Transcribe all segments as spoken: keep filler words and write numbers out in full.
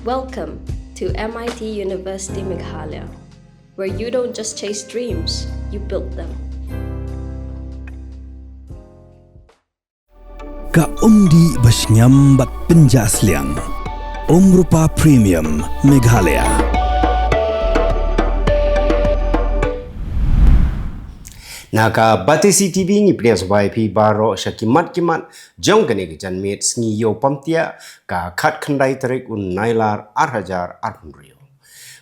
Welcome to M I T University Meghalaya, where you don't just chase dreams, you build them. Ka umdih ba shngiam bad pynjah sliang. Umrupa Premium Meghalaya. Na ka Batesi T V ngi pdiang sngewbha ïa phi baroh sha ki mat ki mat jong kane ka janmiet sngi Ïew Pamtiah, ka khatkhyndai tarik u Nailar ar hajar arphew hynriew.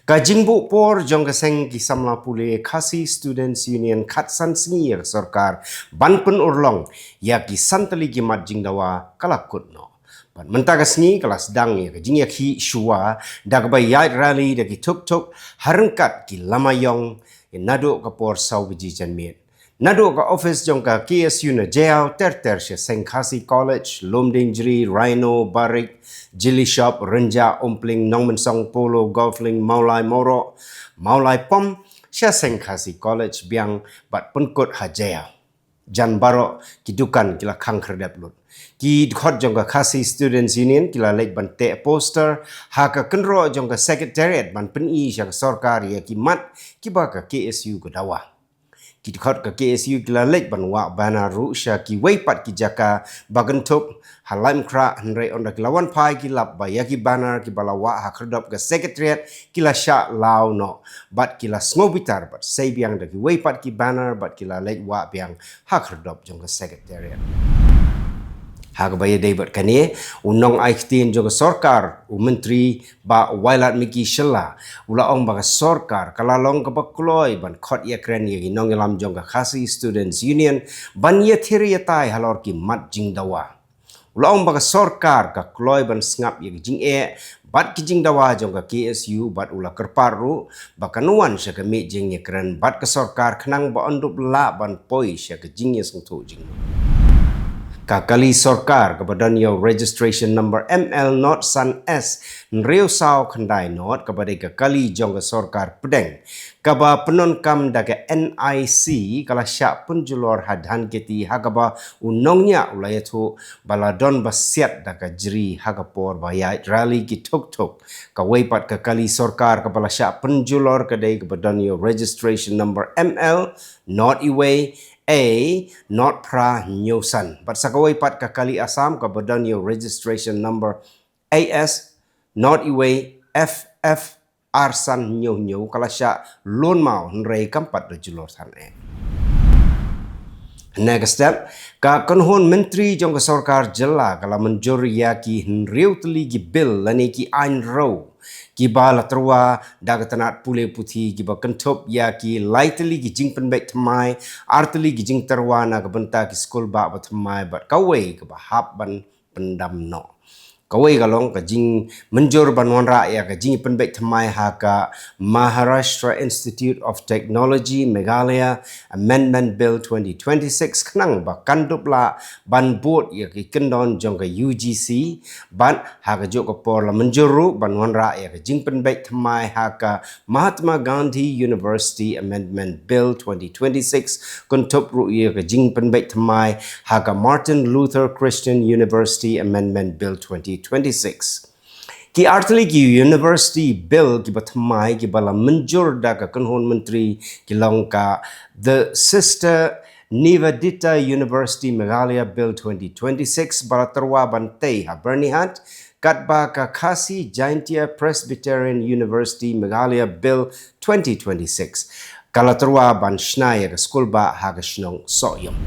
Ka jingbuh por jong ka seng ki samla pule Khasi Students Union khatsan sngi ïa ka sorkar ban pynurlong ïa ki san tylli ki mat jingdawa ka la kut noh. Bad mynta ka sngi ka la sdang ïa ka jingïakhih shuwa da kaba ïaid rally da ki tuk tuk ha ryngkat ki lama ïong naduh ka por saw baje janmiet. Naduh ka office jong ka K S U na Jaïaw ter ter sha seng Khasi College, Lumdiengjri, Rhino, Barik, Jilishop, Rynjah, Umpling, Nongmynsong, Polo, Golflink, Mawlai Mawroh, Mawlai Pom, sha seng Khasi College biang bad pynkut ha Jaïaw. Jan baroh ki dukan ki la khang khyrdep lut. Ki dkhot jong ka Khasi Students Union ki la leit ban teh poster ha ka kynroh jong ka Secretariat ban pyni sha ka sorkar ïa ki mat kiba ka K S U ka dawa. Ki dkhot ka K S U ki la leit ban wah banner ruh sha kiwei pat ki jaka ba kynthup ha Laitumkhrah, hynrei ynda ki la wan phai ki lap ba ïa ki banner kiba la wah ha khyrdop ka Secretariat ki la shah law noh bad ki la sngew bitar bad sei biang da kiwei pat ki banner bad ki la leit wah biang ha khyrdop jong ka Secretariat. Ha kaba ïadei bad kane, u nongai ktien jong ka sorkar, u Myntri Bah Wailadmiki Shylla u la ong ba ka sorkar ka la long kaba kloi ban khot ïakren ïa ki nongïalam jong ka Khasi Students Union ban ïathir ïatai halor ki mat jingdawa. U la ong ba ka sorkar ka kloi ban sngap ïa ki jingeh bad ki jingdawa jong ka K S U bad u la kyrpad ruh ba kan wan sha ka miet jingïakren bad ka sorkar khnang ba yn dup lah ban poi sha ka jingïasngewthuh jingmut. Ka kali sorkar kaba don ïa u registration number M L not san S hynriew saw khyndai not kaba dei ka kali jong ka sorkar pdeng kaba pyndonkam da ka N I C ka la shah pynjulor ha Dhankheti ha kaba u nongñiah u la ïathuh ba la don ba siat da ka jri ha ka por ba ïaid rally ki tuk tuk. Kawei pat ka kali sorkar kaba la shah pynjulor ka dei kaba don ïa u registration number M L not iwei A not phra hynñiew san. Bad sa kawei pat ka kali Assam kaba don ïa u registration number A S not iwei F F ar san hynñiew hynñiew ka la shah lun maw hynrei kam pat da julor than eh. Hynne ka step, ka kynhun myntri jong ka sorkar jylla ka la mynjur ïa ki hynriew tylli ki bill lane ki aiñ rew kiba la tyrwa da ka tnat pule puthi kiba kynthup ïa ki lai tylli ki jingpynbeit thymmai, ar tylli ki jingtyrwa na ka bynta ki skul bah ba thymmai bad kawei kaba hap ban pyndam noh. Kawei ka long ka jingmynjur ban wanrah ïa ka jingpynbeit thymmai ha ka Maharashtra Institute of Technology Meghalaya Amendment Bill twenty twenty-six khnang ba kan dup lah ban bud ïa ki kyndon jong ka U G C bad ha kajuh ka por la mynjur ruh ban wanrah ïa ka jingpynbeit thymmai ha ka Mahatma Gandhi University Amendment Bill twenty twenty-six, kynthup ruh ïa ka jingpynbeit thymmai ha ka Martin Luther Christian University Amendment Bill twenty twenty-six. Ki artylli ki University Bill kiba thymmai kiba la mynjur da ka kynhun myntri ki long ka The Sister Nivedita University Meghalaya Bill twenty twenty-six ba la tyrwa ban tei ha Byrnihat, katba ka Khasi Jaintia Presbyterian University Meghalaya Bill twenty twenty-six ka la tyrwa ban shna ïa ka skul bah ha ka shnong Sohiong.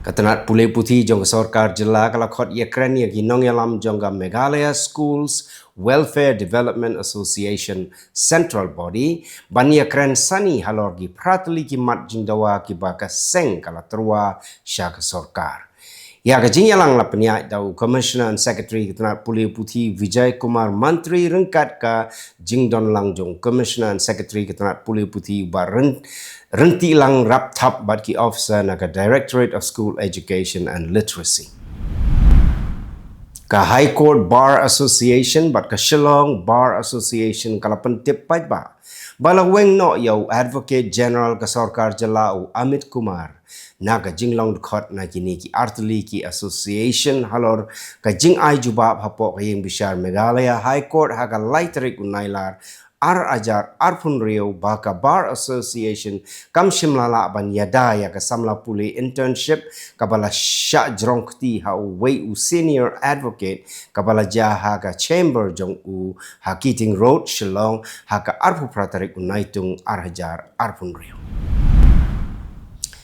Ka tnat pule puthi jong ka sorkar jylla ka la khot ïakren ïa ki nongïalam jong ka Meghalaya Schools Welfare Development Association Central Body ban ïakren sani halor ki phra tylli ki mat jingdawa kiba ka seng ka la tyrwa sha ka sorkar. Ïa ka jingïalang la pynïaid da u Commissioner and Secretary ka tnat pule puthi Vijay Kumar Mantri ryngkat ka jingdon lang jong u Commissioner and Secretary ka tnat pule puthi Bah Ryn-, Ryntilang Rapthap bad ki officer na ka Directorate of School Education and Literacy. Ka High Court Bar Association bad ka Shillong Bar Association ka la pyntip paidbah ba la weng noh ïa u Advocate General ka sorkar jylla u Amit Kumar na ka jinglong dkhot na kine ki artylli ki association halor ka jingai jubab hapoh ka ïing bishar Meghalaya High Court ha ka lai tarik u Nailar ar hajar arphew hynriew ba ka Bar Association kam shym la lah ban ïada ïa ka samla pule internship kaba la shah jrong kti ha uwei u senior advocate kaba la jia ha ka chamber jong u ha Keating Road, Shillong, ha ka arphew phra tarik u Naitung ar hajar arphew hynriew.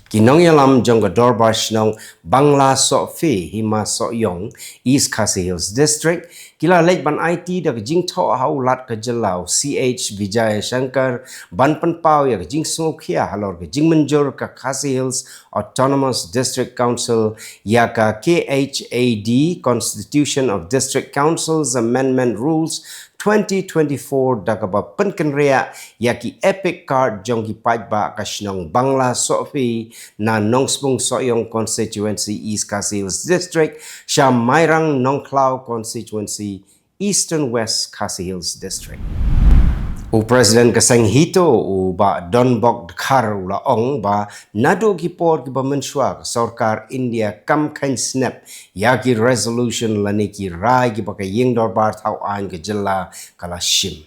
Ki nongïalam jong ka Dorbar Shnong Bangla Sohphi Hima Sohiong, East Khasi Hills District, ki la leit ban aiti da ka jingthoh ha u Lat ka jylla u C H Vijayashankar ban pynpaw ïa ka jingsngewkhia halor ka jingmynjur ka Khasi Hills Autonomous District Council ïa ka K H A D Constitution of District Councils Amendment Rules twenty twenty-four da kaba pynkynriah ïa ki EPIC card jong ki paidbah ka shnong Bangla Sohphi na Nongspung Sohiong Constituency, East Khasi Hills District, sha Mairang Nongkhlaw Constituency, Eastern West Khasi Hills District. U President ka seng HITO u Bah Donbok Dkhar u la ong ba naduh ki por kiba mynshuwa ka sorkar India kam kheiñ snep ïa ki resolution lane ki rai kiba ka ïing dorbar thaw aiñ ka jylla ka la shim.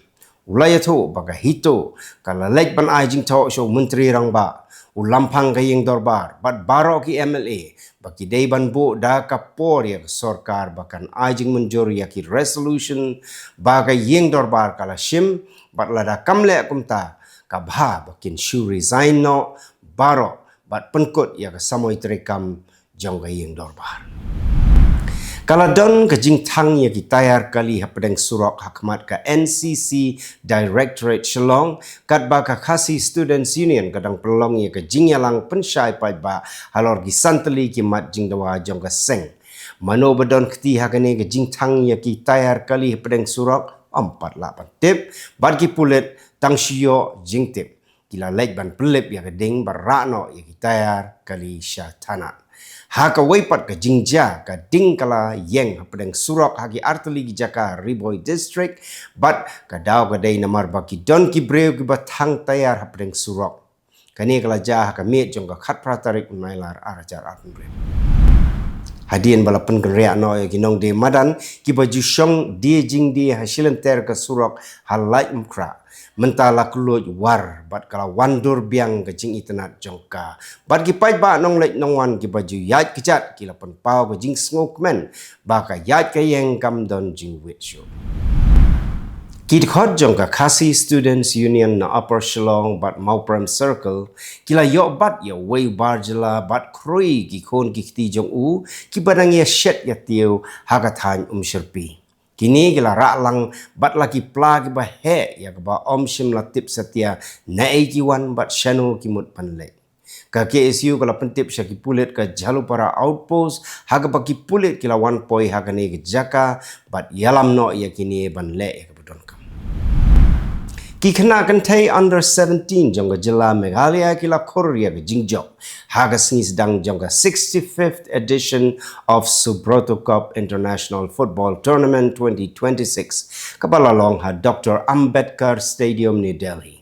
U la ïathuh ba ka HITO ka la leit ban ai jingthoh sha u Myntri Rangbah, u Lamphang ka ïing dorbar bad baroh ki M L A ba ki dei ban buh da ka por ïa ka sorkar ba kan ai jingmynjur ïa ki resolution ba ka ïing dorbar ka la shim, bad lada kam leh kumta ka bha ba kin shu resign noh baroh bad pynkut ïa ka samoi treikam jong ka ïing dorbar. Ka la don ka jingthang ïa ki tayar kali hapdeng surok ha khmat ka N C C Directorate Shillong, katba ka Khasi Students Union ka dang pynlong ïa ka jingïalang pynshai paidbah halor ki san tylli ki mat jingdawa jong ka seng. Mano ba don kti ha kane ka jingthang ïa ki tayar kali hapdeng surok ym pat lah ban tip, bad ki pulit tang shu ïoh jingtip ki la leit ban pynlip ïa ka ding bad rah noh ïa ki tayar kali sha thana. Ha kawei pat ka jingjia, ka ding ka la ïeng hapdeng surok ha ki artylli ki jaka Ri Bhoi District, bad ka daw ka dei namar ba ki don ki briew kiba thang tayar hapdeng surok. Kane ka la jia ha ka miet jong ka khatphra tarik u Nailar ar hajar arphew hynriew. Hadien ba la pynkynriah noh ïa ki nongdie madan kiba ju shong die jingdie ha shilynter ka surok ha Laitumkhrah, mynta la kylluid war bad ka la wan dur biang ka jingitynnad jong ka. Bad ki paidbah nongleit nongwan kiba ju ïaid kjat ki la pynpaw ka jingsngewkmen ba ka ïaid ka ïeng kam don jingwit shuh. Ki dkhot jong ka Khasi Students Union na Upper Shillong bad Mawprem Circle ki la ïoh bat ïa uwei u bar jylla bad khrui ki khun ki kti jong u kiba dang ïashet ïatiew ha ka thaiñ Umshyrpi. Kine ki la rah lang bad la ki pla kiba heh ïa kaba ym shym la tip satia naei ki wan bad shano ki mut ban leit. Ka K S U ka la pyntip sha ki pulit ka Jhalupara Outpost ha kaba ki pulit ki la wan poi ha kane ka jaka bad ïalam noh ïa kine ban leh ïa kaba donkam. Ki khynnah kynthei under seventeen jong ka jylla Meghalaya ki la khur ïa ka jingjop ha ka sngi sdang jong ka sixty-fifth edition of Subroto Cup International Football Tournament twenty twenty-six kaba la long ha Doctor Ambedkar Stadium, New Delhi.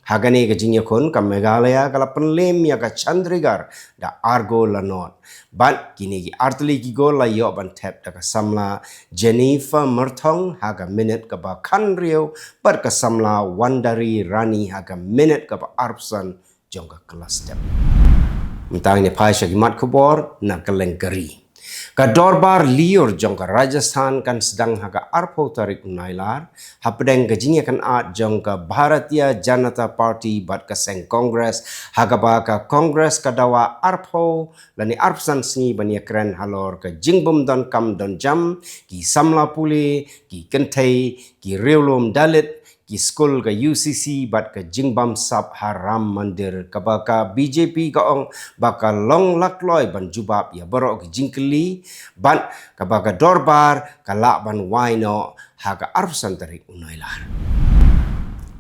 Ha kane ka jingïakhun ka Meghalaya ka la pynlem ïa ka Chandigarh da ar gol la nod. Bad kine ki artylli ki gol la ïoh ban thep da ka samla Jennifer Myrthong ha ka minit kaba khathynriew bad ka samla Wandari Rani ha ka minit kaba arphew san jong ka kylla step. Mynta ngin ïa phai sha ki mat khubor na kylleng ka ri. Ka dorbar lyiur jong ka Rajasthan kan sdang ha ka arphew tarik u Nailar hapdeng ka jingïakynad jong ka Bharatiya Janata Party bad ka seng Congress ha kaba ka Congress ka dawa arphew lane arphew san sngi ban ïakren halor ka jingbym donkam donjam ki samla pule, ki kynthei, ki riewlum Dalit, ki skul ka U C C bad ka jingbam sap ha Ram Mandir kaba ka B J P ka ong ba ka long lakloi ban jubab ïa baroh ki jingkylli bad kaba ka dorbar ka lah ban wai noh ha ka arphew san tarik u Nailar.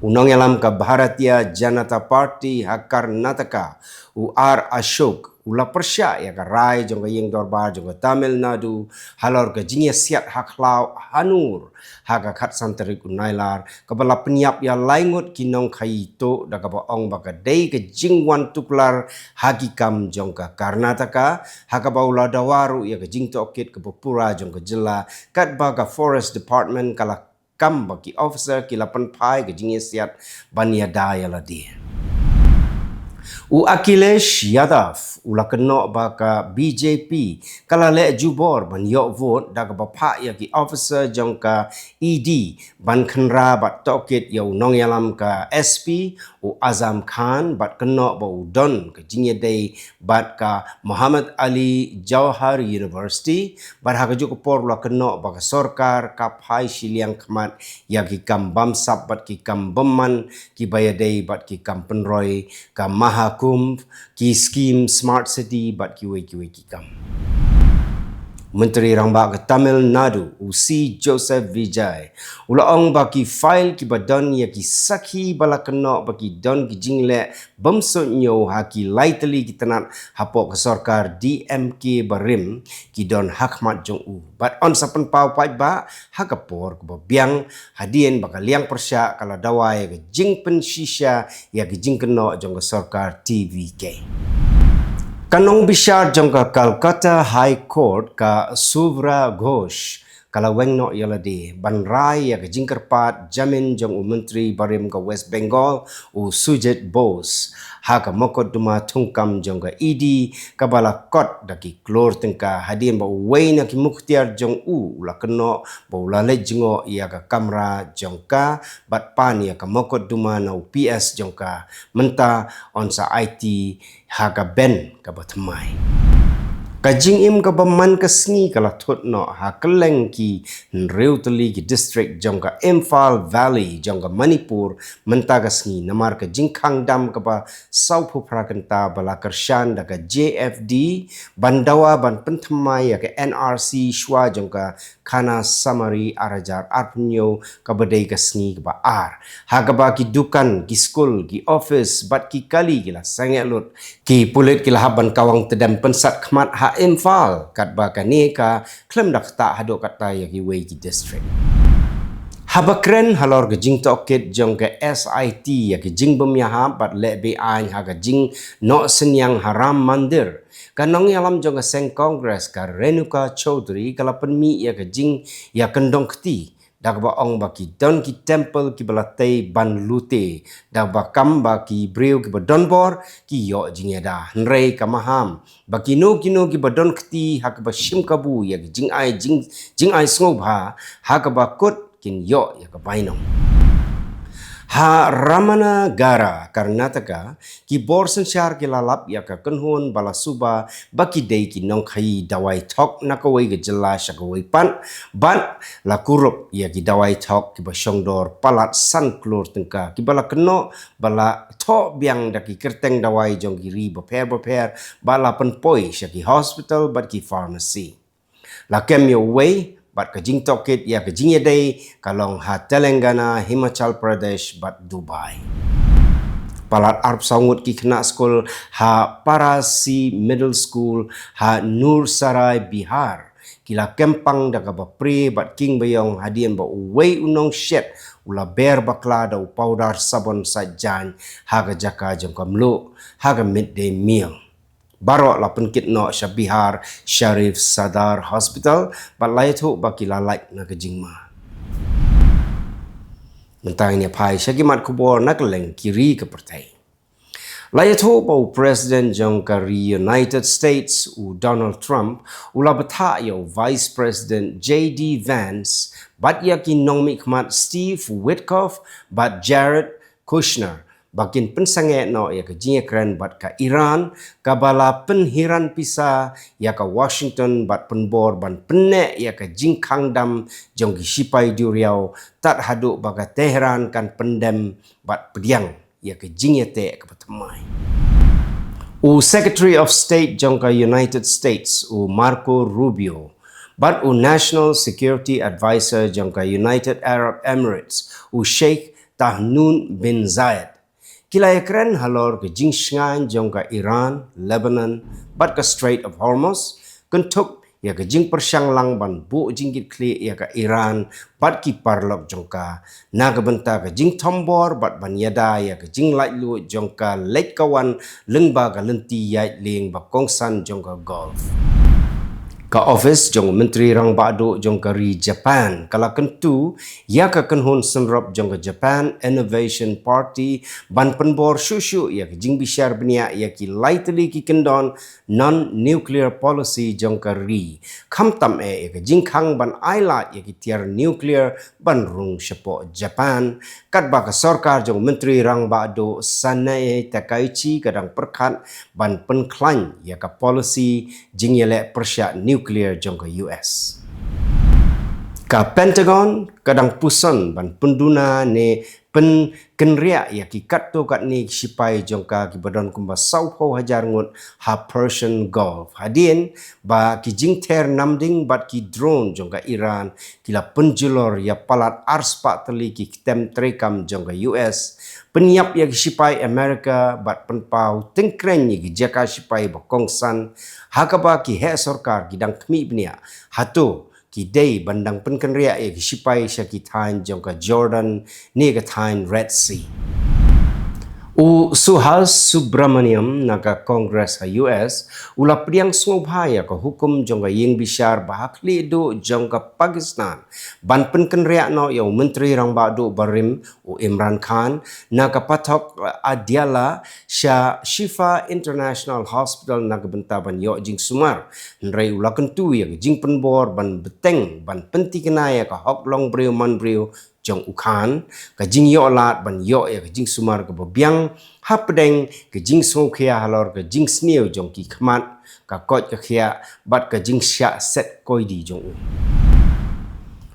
U nongïalam ka Bharatiya Janata Party ha Karnataka, u R Ashok, u la pyrshah ïa ka rai jong ka ïing dorbar jong ka Tamil Nadu halor ka jingïasiat ha khlaw Hannur ha ka khatsan tarik u Nailar, kaba la pynïap ïa lai ngut ki nongkhaïi tuh da kaba ong ba ka dei ka jingwan tuklar ha ki kam jong ka Karnataka, ha kaba u la dawa ruh ïa ka jingtohkit kaba pura jong ka jylla, katba ka Forest Department ka la kam ba ki officer ki la pynphai ka jingïasiat ban ïada ïa lade. U Akhilesh Yadav u la kynnoh ba ka B J P ka la leh jubor ban ïoh vote da kaba phah ïa ki officer jong ka E D ban khynra bad tohkit ïa u nongïalam ka S P, u Azam Khan, bad kynnoh ba u don ka jingïadei bad ka Muhammad Ali Jauhar University, bad ha kajuh ka por u la kynnoh ba ka sorkar ka phai shiliang khmat ïa ki kam bamsap bad ki kam bymman kiba ïadei bad ki kam pynroi ka Mahakumbh, ki skim Smart City bad kiwei kiwei ki kam. Myntri Rangbah ka Tamil Nadu, u C Joseph Vijay, u la ong ba ki file kiba don ïa ki sakhi ba la kynnoh ba ki don ki jingleh bym suidñiew ha ki lai tylli ki tnat hapoh ka sorkar D M K barim ki don ha khmat jong u. Bad yn sa pynpaw paidbah ha ka por kaba biang hadien ba ka liang pyrshah ka la dawa ïa ka jingpynshisha ïa ka jingkynnoh jong ka sorkar T V K. Ka nongbishar jong ka Calcutta High Court, ka Shubhra Ghosh, ka la weng noh ïa lade ban rai ïa ka jingkyrpad jamin jong u Myntri barim ka West Bengal, u Sujit Bose, ha ka mukotduma thungkam jong ka E D kaba la kot da ki klur tyngka, hadien ba uwei na ki muktiar jong u u la kynnoh ba u la leit jngoh ïa ka kamra jong ka bad pan ïa ka mukotduma na u P S jong ka. Mynta yn sa aiti ha ka bench kaba thymmai. Ka jingim kaba man ka sngi ka la thut noh ha kylleng ki hynriew tylli ki district jong ka Imphal Valley jong ka Manipur mynta ka sngi, namar ka jingkhang dam kaba sawphew phra kynta ba la kyrshan da ka J F D ban dawa ban pynthymmai ïa ka N R C shuwa jong ka Kanasamari ar hajar arphew hynñiew, kaba dei ka sngi kaba ar, ha kaba ki dukan, ki skul, ki office bad ki kali ki la sangeh lut. Ki pulit ki la hap ban kawang tdem pynsat khmat ha Imphal, katba kane ka khlem da ktah haduh katta ïa kiwei ki district. Haba kren halor ka jingtohkit jong ka S I T ïa ka jingbymïahap bad leh be-aiñ ha ka jingnoh synñiang ha Ram Mandir, ka nongïalam jong ka seng Congress, ka Renuka Chaudhary, ka la pynmih ïa ka jingïakyndong kti da kaba ong ba ki don ki temple kiba la tei ban lute, da kaba kam ba ki briew kiba don bor ki ïoh jingïada, hynrei ka maham ba kino kino kiba don kti ha kaba shim kabu ïa ka jingai jing, jingai sngewbha, ha kaba kut kin ïoh ïa ka bainong. Ha Ramanagara, Karnataka, ki bor synshar ki la lap ïa ka kynhun ba la suba ba ki dei ki nongkhaïi dawai thok na kawei ka jylla sha kawei pat, bad la kurup ïa ki dawai thok kiba shongdor palat san klur tyngka, kiba la kynnoh ba la thoh biang da ki kyrteng dawai jong ki ri bapher bapher, ba la pynpoi sha ki hospital bad ki pharmacy. La kem ïa uwei, bad ka jingtohkit ïa ka jingïadei ka long ha Telangana, Himachal Pradesh bad Dubai. Palat arphew saw ngut ki khynnah skul ha Parasi Middle School ha Nursarai, Bihar, ki la kem pang da kaba prie bad king baïong hadien ba uwei u nongshet u la ber bakla da u pawdar sabon sait jaiñ ha ka jaka jong ka mluh ha ka midday meal. Baroh la pynkit noh sha Bihar Sharif Sadar Hospital bad la ïathuh ba ki la lait na ka jingma. Mynta ngin ïa phai sha ki mat khubor na kylleng ki ri ka pyrthei. La ïathuh ba u President jong ka ri United States, u Donald Trump, u la bthah ïa u Vice President J D Vance bad ïa ki nongmihkhmat Steve Witkoff bad Jared Kushner ba kin pynsangeh noh ïa ka jingïakren bad ka Iran, kaba la pynhiran pisa ïa ka Washington bad pynbor ban pynneh ïa ka jingkhang dam jong ki shipai duriaw, tad haduh ba ka Tehran kan pyndem bad pdiang ïa ka jingïateh kaba thymmai. U Secretary of State jong ka United States, u Marco Rubio, bad u National Security Advisor jong ka United Arab Emirates, u Sheikh Tahnoun bin Zayed, Ki la ïakren halor ka jingshngaiñ jong ka Iran, Lebanon bad ka Strait of Hormuz, kynthup ïa ka jingpyrshang lang ban buh jingkitkhlieh ïa ka Iran bad ki paralok jong ka, na ka bynta ka jingthombor bad ban ïada ïa ka jinglaitluid jong ka leit ka wan lyngba ka lynti ïaid lieng ba kongsan jong ka Gulf. Ka ophis jong u Myntri Rangbah Duh jong ka ri Japan ka la kyntu ïa ka kynhun synrop jong ka Japan Innovation Party ban pynbor shuh shuh ïa ka jingbishar bniah ïa ki lai tylli ki kyndon non-nuclear policy jong ka ri, khamtam eh ïa ka jingkhang ban ailad ïa ki tiar nuclear ban rung shapoh Japan, katba ka sorkar jong u Myntri Rangbah Duh Sanae Takaichi ka dang pyrkhat ban pynkhlaiñ ïa ka policy jingïaleh pyrshah nuclear jong ka U S. Ka Pentagon ka dang puson ban pynduna ne pynkynriah ïa ki katto katne ki shipai jong ka kiba don kumba sawphew hajar ngut ha Persian Gulf, hadien ba ki jingther namding bad ki drone jong ka Iran ki la pynjulor ïa palat arspah tylli ki ktem treikam jong ka U S, pynïap ïa ki shipai America bad pynpaw tyngkreiñ ïa ki jaka shipai ba kongsan, ha kaba ki heh sorkar ki dang khmih bniah hato ki dei ban dang pynkynriah ïa ki shipai sha ki thaiñ jong ka Jordan ne ka thaiñ Red Sea. U Suhas Subramaniam na ka Congress ha U S u la pdiang sngewbha ïa ka hukum jong ka ïing bishar ba ha khlieh duh jong ka Pakistan ban pynkynriah noh ïa u Myntri Rangbah Duh barim u Imran Khan na ka pathok Adiala sha Shifa International Hospital na ka bynta ban ïoh jingsumar. Hynrei u la kyntu ïa ka jingpynbor ban bteng ban pynthikna ïa ka hok long briew man briew jong u Khan, ka jingïoh lad ban ïoh ïa ka jingsumar kaba biang hapdeng ka jingsngewkhia halor ka jingsniew jong ki khmat, ka koit ka khiah bad ka jingshah set koidi jong u.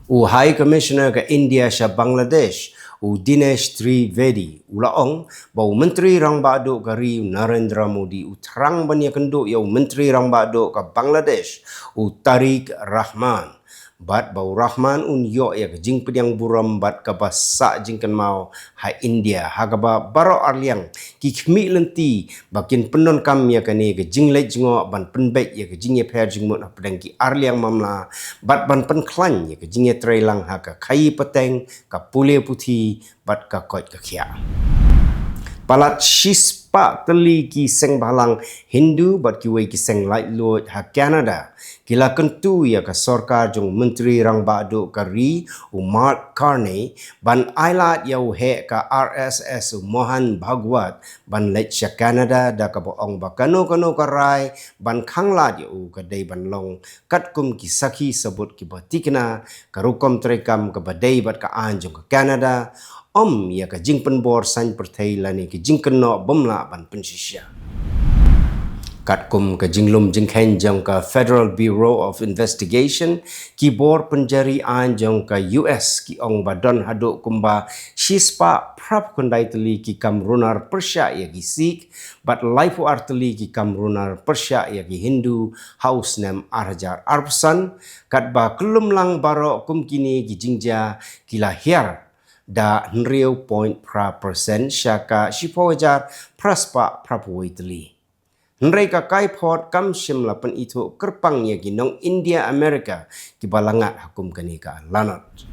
U High Commissioner ka India sha Bangladesh, u Dinesh Trivedi, u la ong ba u Myntri Rangbah Duh ka ri u Narendra Modi u thrang ban ïakynduh ïa u Myntri Rangbah Duh ka Bangladesh, u Tariq Rahman, bad ba u Rahman un ïoh ïa ka jingpdiang burom bad kaba sah jingkynmaw ha India, ha kaba baroh arliang ki khmih lynti ba kin pyndonkam ïa kane ka jingleit jngoh ban pynbeit ïa ka jingïapher jingmut hapdeng ki arliang mamla bad ban pynkhlaiñ ïa ka jingïatreilang ha ka khaïi pateng, ka pule puthi bad ka koit ka khiah. Palat shispah tylli ki seng bhalang Hindu bad kiwei ki seng laitluid ha Canada ki la kyntu ïa ka sorkar jong u Myntri Rangbah Duh ka ri u Mark Carney ban ailad ïa u heh ka R S S u Mohan Bhagwat ban leit sha Canada, da kaba ong ba kano kano ka rai ban khanglad ïa u ka dei ban long katkum ki sakhi sabut kiba tikna, ka rukom treikam kaba dei bad ka aiñ jong ka Canada, ym ïa ka jingpynbor saiñ pyrthei lane ka jingkynnoh bym lah ban pynshisha. Katkum ka jinglum jingkheiñ jong ka Federal Bureau of Investigation, ki bor pynjari aiñ jong ka U S ki ong ba don haduh kumba shispah phra phew khyndai tylli ki kam runar pyrshah ïa ki Sikh bad laiphew ar tylli ki kam runar pyrshah ïa ki Hindu ha u snem ar hajar arphew san, katba kyllum lang baroh kum kine ki jingjia ki la hiar da hynriew point phra percent sha ka shiphew hajar phra spah phra phew wei tylli. Hynrei ka kaiphod kam shym la pynithuh kyrpang ïa ki nong India America kiba la ngat ha kum kane ka lanot.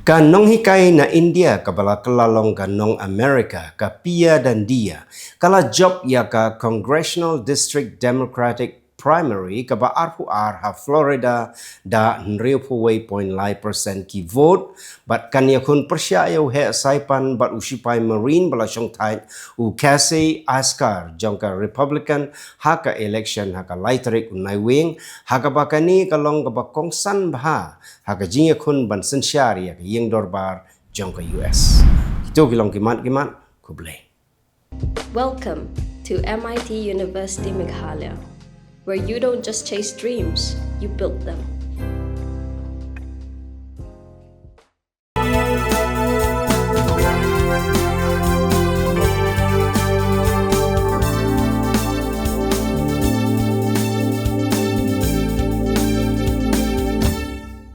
Ka nonghikai na India kaba la kylla long ka nong America, ka Priya Dandiya, ka la jop ïa ka Congressional District Democratic Primary kaba arphew ar ha Florida da hynriewphew wei point lai percent ki vote, bad kan ïakhun pyrshah ïa u heh saipan bad u shipai Marine ba la shongthait, u Casey Iskar jong ka Republican, ha ka election ha ka lai tarik u Naiwieng, ha kaba kane ka long kaba kongsan bha ha ka jingïakhun ban synshar ïa ka ïing dorbar jong ka U S. Kito ki long ki mat ki mat. Khublei. Welcome to M I T University Meghalaya, where you don't just chase dreams, you build them.